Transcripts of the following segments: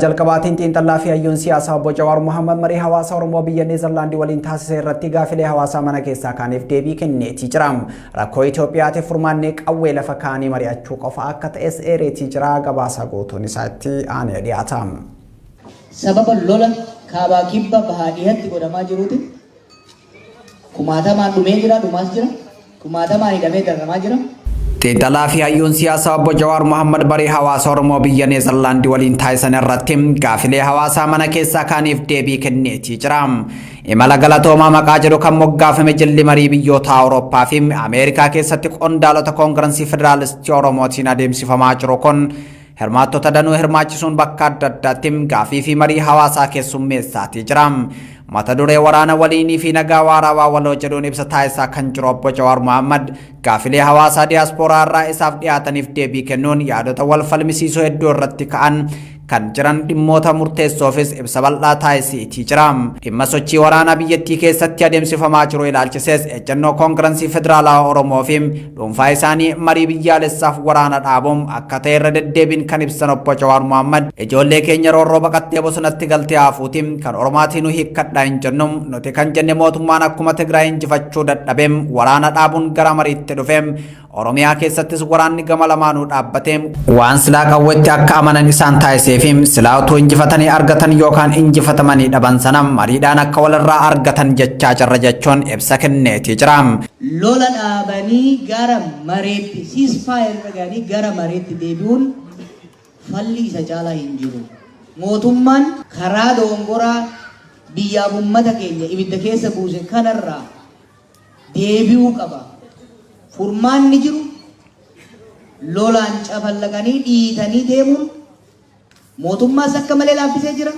Jalqabaatiin xiinxallaa fi hayyuun siyaasaa obbo Jawaar Mohammad marii hawaasa Oromoo biyya Neezerlaandii waliin taasise irratti gaafilee hawaasaa mana keessaa kaaniif deebii kenneetii jira. Rakkoo Itoophiyaatiif furmaanni qawwee lafa kaanii mari'achuu qofa akka ta'es eereetii jira. Gabaasa guutuun isaa itti aanee dhiyaata. Sababa lola kaabaa kibba bahaa dhihatti godhamaa jiruutiin kumaatamaan dhumee jira, dhumaas jira. Kumaatamaan hidhamee dararamaa jira. Xiinxalaa fi hayyuun siyaasaa obbo Jawaar Mohammad barii hawaasa Oromoo biyya Neezerlaandii waliin taasisan irratti gaafilee hawaasaa mana keessaa kaaniif deebii kenneetii jira. Imala galatoomaa maqaa jedhu kan moggaafame jilli marii biyyoota Awurooppaa fi Ameerikaa keessatti qondaalota Koongirensii Federaalistii Oromootiin adeemsifamaa jiru kun Hirmaattota danuu hirmaachisuun bakka adda addaatti gaaffii fi marii hawaasaa keessummeessaatii jira. Mata duree waraana waliinii fi nagaa waaraawaa waloo jedhuun ibsa taasisaa kan jiru obbo Jawaar Mohammad gaafilee hawaasaa diyaaspooraa irraa isaaf dhiyaataniif deebii kennuun yaadota wal falmisiisoo hedduu irratti ka'an kan jiran dhimmoota murteessoofis ibsa bal'aa taasisiitii jira. Dhimma sochii waraanaa biyyattii keessatti adeemsifamaa jiru ilaalchisees ejjennoo Koongirensii Federaalawaa Oromoo fi dhuunfaa isaanii marii biyyaalessaaf waraana dhaabuun akka ta'e irra deddeebiin kan ibsan obbo Jawaar Mohammad ijoollee keenya roorroo baqattee bosonatti galtee haafuuti kan Oromaatii nu hiikkadhaa hin jennu nuti kan jenne mootummaan akkuma Tigraay injifachuu dadhabeem waraana dhaabuun gara mariitti dhufeem Oromiyaa keessattis waraanni gama lamaanuu dhaabbate waan silaa qawwetti akka amanan isaan taasisee fi silaa utuu injifatanii argatan yookaan injifatamanii dhaban sana mariidhaan akka walirraa argatan jechaa jirra jechuun ibsa kenneetii jira. Lola dhaabanii gara mareetti, ceasefire irra gahanii gara mareetti deebi'uun falli isa caalaa hin jiru. Mootummaan karaa dogongoraa biyyaaf ummata keenya ibidda keessa buuse kanarraa deebi'uu qaba. Furmaanni jiru lolaan cafallaqanii dhiitanii deemuun mootummaas akka malee laaffisee jira.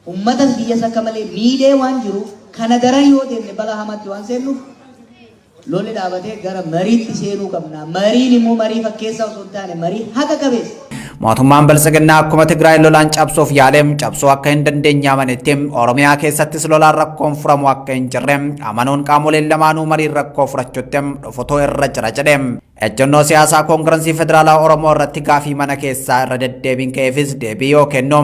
Ummatas biyyas akka malee miidhee waan jiruuf kana daran yoo deemne balaa hamaatti waan seennuuf lolli dhaabatee gara mariitti seenuu qabna. Mariin immoo marii fakkeessaa osoo hin taane marii haqa qabeessa. Mootummaan Biltsiginnaa akkuma Tigraay lolaan cabsuuf yaale cabsuu akka hin dandeenye amanetti Oromiyaa keessattis lolaan rakkoon furamu akka hin jirre amanuun qaamoleen lamaanuu mariin rakkoo furachuutti dhufutu irra jira jedhe. Ejjennoo siyaasaa Koongirensii Federaalaa Oromoo irratti gaafii mana keessaa irra deddeebiin ka'eefis deebii yoo kennu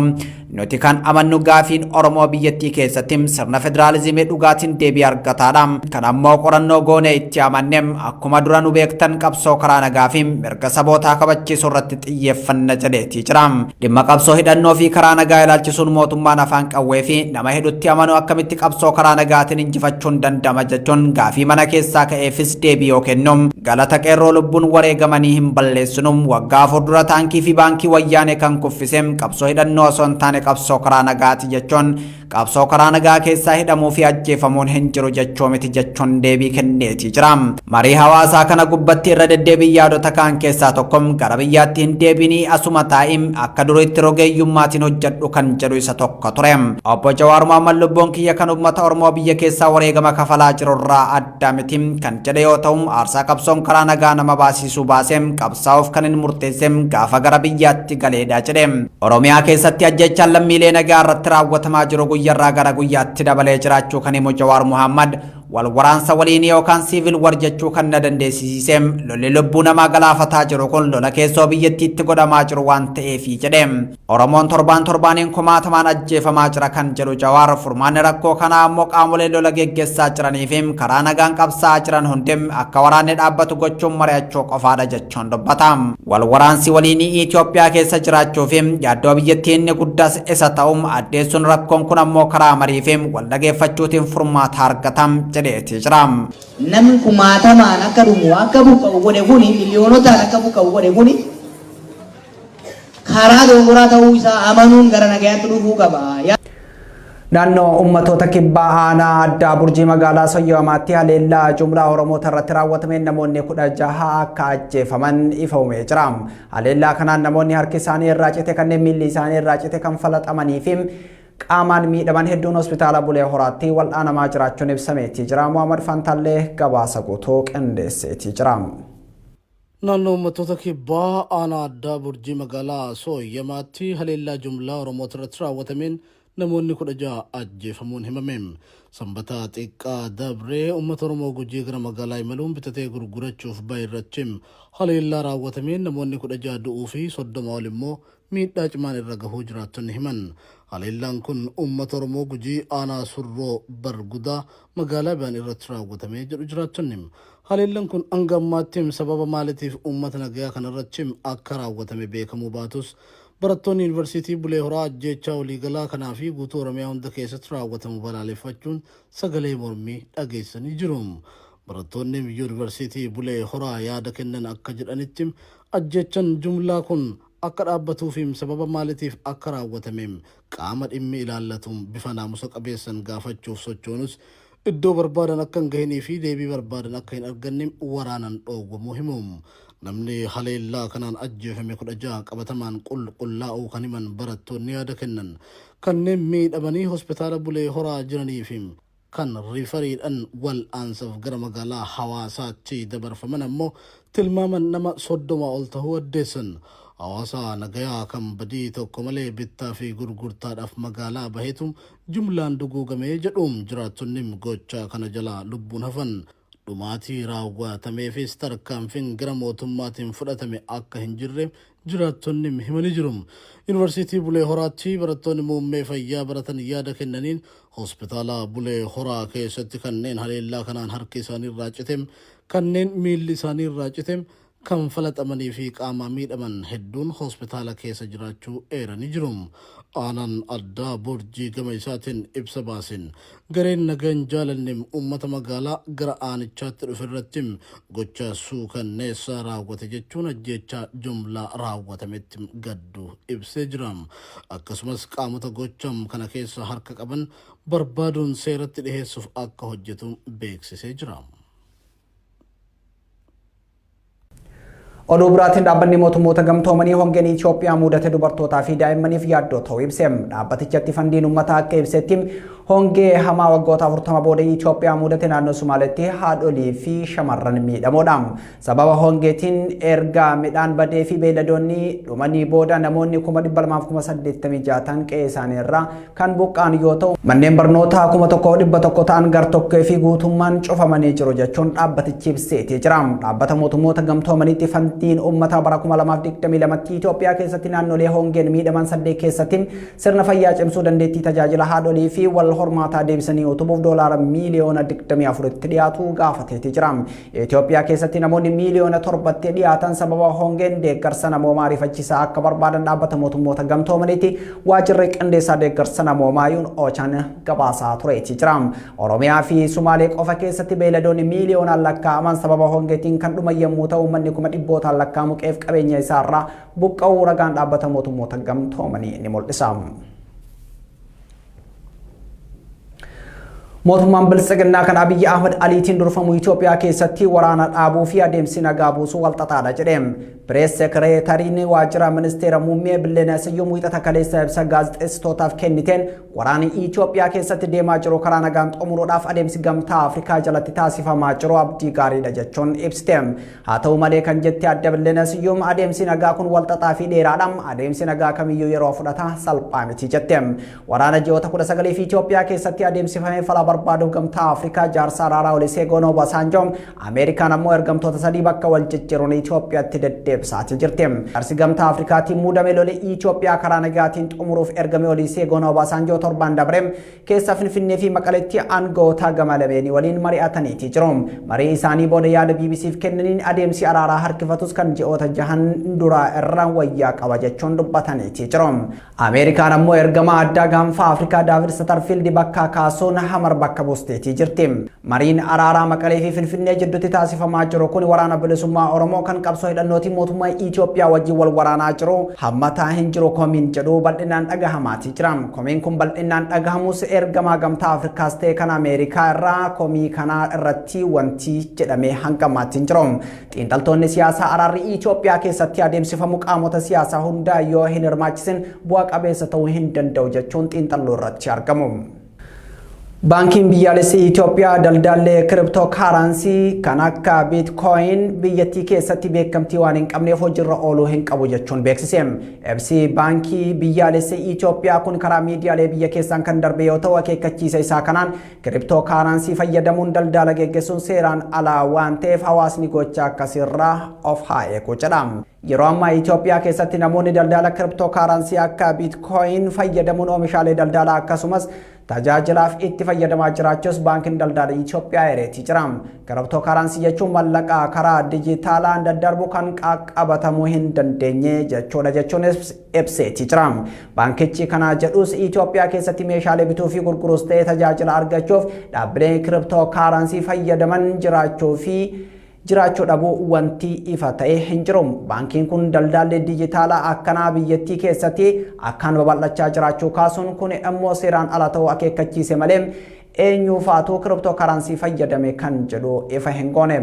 nuti kan amannu gaafiin Oromoo biyyattii keessatti sirna federaalizimii dhugaatiin deebii argataadha. Kan ammoo qorannoo goonee itti amanne akkuma dura nu beektan qabsoo karaa nagaa fi mirga sabootaa kabachiisuu irratti xiyyeeffanna jedheetii jira. Dhimma qabsoo hidhannoo fi karaa nagaa ilaalchisuun mootummaan afaan qawwee fi nama hidhutti amanu akkamitti qabsoo karaa nagaatiin injifachuun danda'ama jechuun gaafii mana keessaa ka'eefis deebii yoo kennu galata qeerroo lubbuun wareegamanii hin balleessinu waggaa 4 dura taankii fi baankii wayyaanee kan kuffise qabsoo hidhannoo osoo hin taane qabsoo karaa nagaati jechuun qabsoo karaa nagaa keessaa hidhamuu fi ajjeefamuun hin jiru jechuu miti jechuun deebii kenneetii jira. Marii hawaasaa kana gubbatti irra deddeebiin yaadota kaan keessaa tokko gara biyyaatti hin deebiinii asuma taa'ii akka duriitti rogeeyyummaatiin hojjedhu kan jedhu isa tokko ture. Obbo Jawaar Mohammad lubbuun kiyya kan uummata Oromoo biyya keessaa wareegama kafalaa jirurraa adda miti kan jedhe yoo ta'u aarsaa qabsoon karaa nagaa nama baasisuu baasee qabsaa'uuf kan hin murteesse gaafa gara biyyaatti galeedha jedhe. Oromiyaa keessatti ajjeechaan lammiilee nagaa irratti raawwatamaa jiru guyyarraa gara guyyaatti dabalee jiraachuu kan himu Jawaar Mohammad wal waraansa waliinii yookaan siivil war jechuu kan na dandeessisiise lolli lubbuu namaa galaafataa jiru kun lola keessoo biyyattiitti godhamaa jiru waan ta'eefi jedhe. Oromoon torbaan torbaaniin kumaatamaan ajjeefamaa jira kan jedhu Jawaar furmaanni rakkoo kanaa ammoo qaamolee lola geggessaa jiranii fi karaa nagaan qabsaa'aa jiran hundi akka waraanni dhaabbatu gochuun mari'achuu qofaadha jechuun dubbata. Wal waraansi waliinii Itoophiyaa keessa jiraachuu fi yaaddoo biyyattii inni guddaas isa ta'u addeessuun rakkoon kun ammoo karaa marii fi wal dhageeffachuutiin furmaata argata jedheetii jira. Namni kumaatamaan akka dhumu akka buqqa'u godhe kuni miliyoonotaan akka buqqa'u godhe kuni karaa dogongoraa ta'uu isaa amanuun gara nagayaatti dhufuu qaba. Naannoo Ummatoota Kibbaa Aanaa Addaa Burjii Magaalaa Soyyoomaatti haleellaa jumlaa Oromoota irratti raawwatameen namoonni 16 akka ajjeefaman ifoomee jira. Haleellaa kanaan namoonni harki isaanii irraa cite kanneen miilli isaanii irraa cite kan falaxamanii fi qaamaan miidhaman hedduun hospitaala Bulee Horaatti wal'aanamaa jiraachuun ibsameetii jira. Mohaammed Fantaallee gabaasa guutuu qindeesseetii jira. Naannoo Uummattoota Kibbaa Aanaa Addaa Burjii Magaalaa Sooyyamaatti haleellaa jumlaa Oromoota irratti raawwatameen namoonni 16 ajjeefamuun himame. Sanbata xiqqaa dabree uummata Oromoo Gujii gara magaalaa imaluun bitatee gurgurachuuf bahe irratti haleellaa raawwatameen namoonni 16 du'uu fi 30 ol immoo miidhaa cimaan irra gahuu jiraattonni himan. Haleellaan kun uummata Oromoo Gujii aanaa Surroo Bargudaa magaalaa Biyaan irratti raawwatamee jedhu jiraattonni. Haleellaan kun hanga ammaatti sababa maaliitiif uummata nagayaa kanarratti akka raawwatame beekamuu baatus, barattoonni Yuunivarsiitii Bulee Horaa ajjeechaa waliigalaa kanaa fi guutuu Oromiyaa hunda keessatti raawwatamu balaaleffachuun sagalee mormii dhageessisanii jiru. Barattoonni Yuunivarsiitii Bulee Horaa yaada kennan akka jedhanitti, ajjeechan jumlaa kun akka dhaabbatuufi sababa maaliitiif akka raawwatame qaama dhimmi ilaallatuun bifa naamusa qabeessan gaafachuuf sochoonus iddoo barbaadan akka hin gahinii fi deebii barbaadan akka hin arganne waraanan dhoowwamuu himu. Namni haleellaa kanaan ajjeefame 16 qabatamaan qulqullaa'uu kan himan barattoonni yaada kennan, kanneen miidhamanii hospitaala Bulee Horaa jiranii fi kan riifariidhan wal'aansaf gara magaalaa Hawaasaatti dabarfaman ammoo tilmaaman nama 30 ol tahuu addeessan. Hawaasa nagayaa kan badii tokko malee bittaa fi gurgurtaadhaaf magaalaa bahetu jumlaan duguugame jedhu jiraattonni gocha kana jalaa lubbuun hafan. Dhumaatii raawwatameefis tarkaanfiin gara mootummaatiin fudhatame akka hin jirre jiraattonni himanii jiru. Yuunivarsiitii Bulee Horaatti barattoonni muummee fayyaa baratan yaada kennaniin, hospitaala Bulee Horaa keessatti kanneen haleellaa kanaan harki isaanii irraa cite, kanneen miilli isaanii irraa cite, kan falaxamanii fi qaamaa miidhaman hedduun hospitaala keessa jiraachuu eeranii jiru. Aanaan addaa Boorjii gama isaatiin ibsa baaseen, gareen nagaa hin jaalanne uummata magaalaa gara aanichaatti dhufe irratti gocha suukanneessaa raawwate jechuun ajjeechaa jumlaa raawwatametti gadduu ibsee jira. Akkasumas qaamota gocha kana keessa harka qaban barbaaduun seeratti dhiheessuuf akka hojjetu beeksisee jira. Oduu biraatiin, dhaabbanni mootummoota gamtoomanii hongeen Itoophiyaa mudate dubartootaa fi daa'immaniif yaaddoo ta'uu ibse. Dhaabbatichatti fandiin uummataa akka ibsetti, hongee hamaa waggoota 40 booda Itoophiyaa mudate naannoo Sumaaleetti haadholii fi shamarran miidhamoodha. Sababa hongeetiin erga midhaan badee fi beeyladoonni dhumanii booda namoonni 286,000 ta'an qe'ee isaanii irraa kan buqqa'an yoo ta'u, manneen barnootaa 1100 ta'an gartokkee fi guutummaan cufamanii jiru jechuun dhaabbatichi ibseetii jira. Dhaabbata mootummoota gamtoomaniitti fandiin uummataa bara 2022tti Itoophiyaa keessatti naannolee hongeen miidhaman saddeet keessatti sirna fayyaa cimsuu, dandeettii tajaajila haadholii fi wal hormaataa deebisanii utubuuf doolaara miiliyoona 24tti dhiyaatu gaafateeti jira. Itoophiyaa keessatti namoonni miiliyoona 7tti dhiyaatan sababa hongeen deeggarsa namoomaa ariifachiisaa akka barbaadan dhaabbata mootummoota gamtoomaniitti waajjirri qindeessaa deeggarsa namoomaa UN OCHAn gabaasaa tureeti jira. Oromiyaa fi Sumaalee qofa keessatti beeyladoonni miiliyoonaan lakkaa'aman sababa hongeetiin kan dhuman yommuu ta'u, uummanni kuma dhibbootaan lakkaa'amu qe'eef qabeenya isaarraa buqqa'uu ragaan dhaabbata mootummoota gamtoomanii ni mul'isa. Mootummaan Biltsiginnaa kan Abiyyi Ahmad Aliitiin durfamu Itoophiyaa keessatti waraana dhaabuu fi adeemsi nagaa buusuu walxaxaadha jedhe. Press Secretaryn waajjira ministeera muummee Billeenaa Siyyum wiixata kaleessa ibsa gaazexeessitootaaf kenniteen, waraanni Itoophiyaa keessatti deemaa jiru karaa nagaan xumuruudhaaf adeemsi Gamtaa Afrikaa jalatti taasifamaa jiru abdii gaariidha jechuun ibsite. Haa ta'u malee, kan jette adda Billeenaa Siyyum, adeemsi nagaa kun walxaxaa fi dheeraadha. Adeemsi nagaa kamiyyuu yeroo fudhata, salphaa miti jette. Waraana ji'oota 19 fi Itoophiyaa keessatti adeemsifamee fala barbaaduuf Gamtaa Afrikaa jaarsa araaraa Olusegun Obasanjo, Ameerikaan ammoo ergamtoota sadii bakka wal jijjiiruun Itoophiyaatti deddeebisaa jirti. Jaarsi Gamtaa Afrikaatiin muudame lole Itoophiyaa karaa nagaatiin xumuruuf ergame Olusegun Obasanjo torban dabre keessa Finfinnee fi Maqaletti aangawoota gama lameenii waliin mari'ataniiti jiru. Marii isaanii booda yaada BBCf kennaniin, adeemsi araaraa harkifatus kan ji'oota jahan duraa irra wayyaa qaba jechuun dubbataniiti jiru. Ameerikaan ammoo ergama addaa gaanfa Afrikaa Daavid Satarfiild bakka kaasuun Hamar bakka buusteetii jirti. Mariin araaraa Maqalee fi Finfinnee jidduutti taasifamaa jiru kun Waraana Bilisummaa Oromoo kan qabsoo hidhannootiin mootummaa Itoophiyaa wajjin wal waraanaa jiru hammataa hin jiru komiin jedhu bal'inaan dhagahamaatii jira. Komiin kun bal'inaan dhagahamus ergamaa Gamtaa Afrikaas ta'e kan Ameerikaa irraa komii kanaa irratti wanti jedhamee hanga ammaatti hin jiru. Xiinxaltoonni siyaasaa araarri Itoophiyaa keessatti adeemsifamu qaamota siyaasaa hundaa yoo hin hirmaachisin bu'a qabeessa ta'uu hin danda'u jechuun xiinxalluu irratti argamu. Baankiin biyyaalessi Itoophiyaa daldalli kiriptoo kaaraansii kan akka biitkooyin biyyattii keessatti beekamtii waan hin qabneef hojiirra ooluu hin qabu jechuun beeksise. Ibsi baankii biyyaalessi Itoophiyaa kun karaa miidiyaalee biyya keessaan kan darbe yoo ta'u, akeekkachiisa isaa kanaan kiriptoo kaaraansii fayyadamuun daldala geggeessuun seeraan alaa waan ta'eef hawaasni gocha akkasiirraa of haa eegu jedha. Yeroo ammaa Itoophiyaa keessatti namoonni daldala kiriptoo kaaraansii akka biitkooyin fayyadamuun oomishaalee daldalaa akkasumas tajaajilaaf itti fayyadamaa jiraachuus baankiin daldala Itoophiyaa eereetii jira. Kiriptoo kaaraansii jechuun mallaqa karaa dijitaalaan daddarbu kan qaqqabatamuu hin dandeenye jechuudha jechuun ibseetii jira. Baankichi kana jedhus Itoophiyaa keessatti meeshaalee bituu fi gurguruus ta'ee tajaajila argachuuf dhaabbileen kiriptoo kaaraansii fayyadaman jiraachuu fi jiraachuu dhabuu wanti ifa ta'e hin jiru. Baankiin kun daldalli dijitaalaa akkanaa biyyattii keessatti akkaan babal'achaa jiraachuu kaasuun kun immoo seeraan ala ta'uu akeekkachiise malee eenyuufaatu kiriptoo kaaraansii fayyadame kan jedhu ifa hin goone.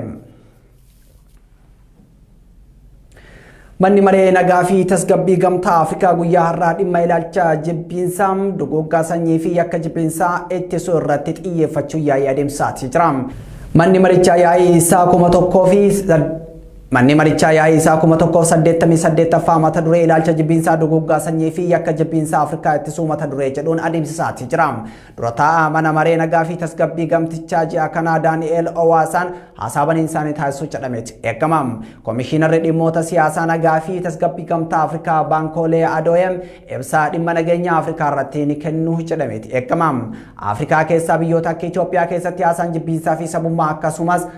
Manni maree nagaa fi tasgabbii gamtaa Afrikaa guyyaa har'aa dhimma ilaalcha jibbiinsaa, duguuggaa sanyii fi yakka jibbiinsaa ittisuu irratti xiyyeeffachuun yaa'ii adeemsisaa jira. Manni marichaa yaa'ii isaa 1000 Manni marichaa yaa'ii isaa 1088ffaa mata duree ilaalcha jibbiinsaa, duguuggaa sanyii fi yakka jibbiinsaa Afrikaa ittisuu mata duree jedhuun adeemsisaatii jira. Dura taa'aa mana maree nagaa fi tasgabbii gamtichaa ji'a kanaa Daani'eel Owaasaan haasaa baniinsaanii taasisuu jedhameeti eegama. Komishiinarri dhimmoota siyaasaa nagaa fi tasgabbii gamtaa Afrikaa Baankoolee Adooyem ibsaa dhimma nageenya Afrikaa irratti ni kennu jedhameeti eegama. Afrikaa keessaa biyyoota akka Itoophiyaa keessatti haasaan jibbiinsaa fi sabummaa akkasumas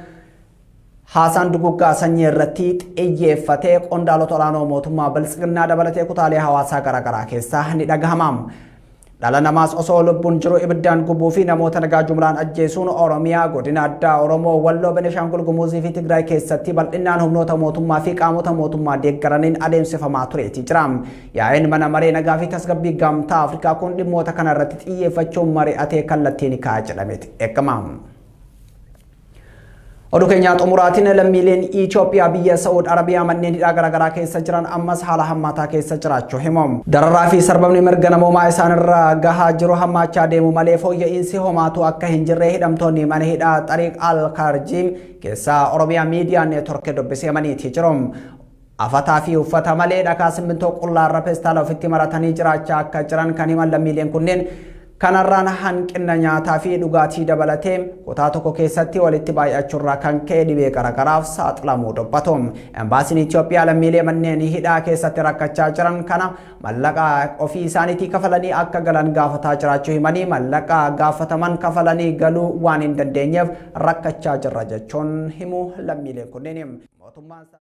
haasaan duguggaa sanyii irratti xiyyeeffatee qondaalota olaanoo mootummaa biltsiginnaa dabalatee kutaalee hawaasaa garaagaraa keessaa ni dhagahama. Dhala namaas osoo lubbuun jiru ibiddaan gubuu fi namoota nagaa jumlaan ajjeesuun Oromiyaa, godina addaa Oromoo, Walloo, Benishaangul Gumuzii fi Tigraay keessatti bal'inaan humnoota mootummaa fi qaamota mootummaa deeggaraniin adeemsifamaa tureeti jira. Yaa'iin mana maree nagaa fi tasgabbii gamtaa Afrikaa kun dhimmoota kana irratti xiyyeeffachuun mari'atee kallattiin kaa'a jedhameeti eegama. Oduu keenyaa xumuraatiin lammiileen Itoophiyaa biyya Saa'ud Arabiyaa manneen hidhaa garaagaraa keessa jiran ammas haala hammaataa keessa jiraachuu himu. Dararaa fi sarbamni mirga namoomaa isaanirra gahaa jiru hammaachaa deemu malee fooyya'insi homaatu akka hin jirre hidhamtoonni mana hidhaa Xariiq Al-Karjiim keessaa Oromiyaa Miidiyaa Neetwork dubbisee himaniitii jiru. Afataa fi uffata malee dhakaa simmintoo qullaarra peestaala ofitti maratanii jiraachaa akka jiran kan himan lammiileen kunneen, kanarraan hanqina nyaataa fi dhugaatii dabalatee kutaa tokko keessatti walitti baay'achuurraa kan ka'e dhibee garaagaraaf saaxilamuu dubbatu. Embaasiin Itoophiyaa lammiilee manneen hidhaa keessatti rakkachaa jiran kana mallaqa ofii isaaniitii kafalanii akka galan gaafataa jiraachuu himanii, mallaqa gaafataman kafalanii galuu waan hin dandeenyeef rakkachaa jirra jechuun himu lammiileen kunneen. Mootummaan